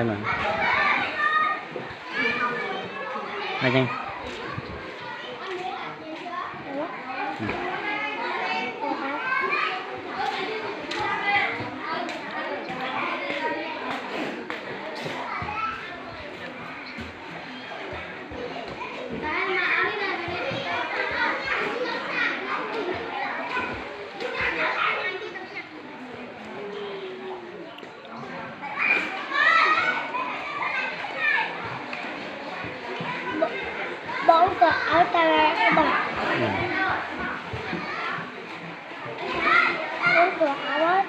Mas. Ua ceeb. Bốn cột áo tao ra các bạn. Bốn cột áo á.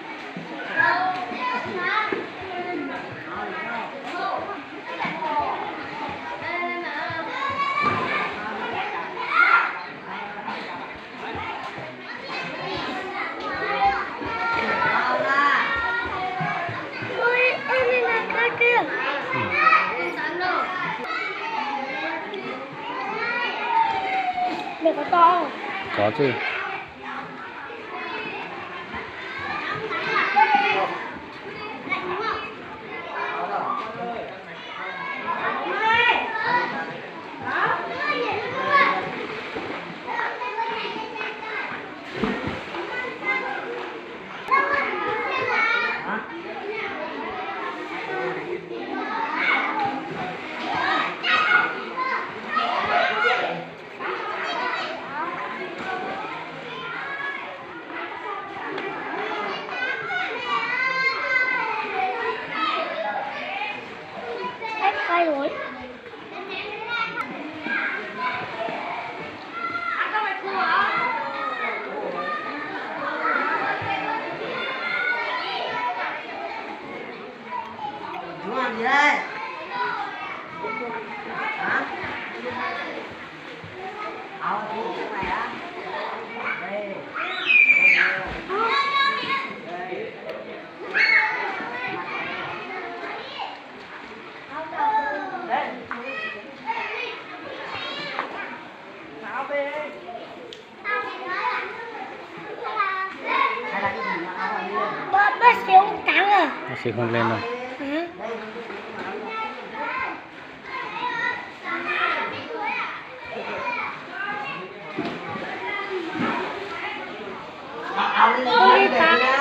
Ui, ê, ê, ê, ê, ê. Mày có to không? Có chứ. Bác, bác Siêu uống trắng à? Bác Siêu không lên đâu. Hả? Tôi đi tắm.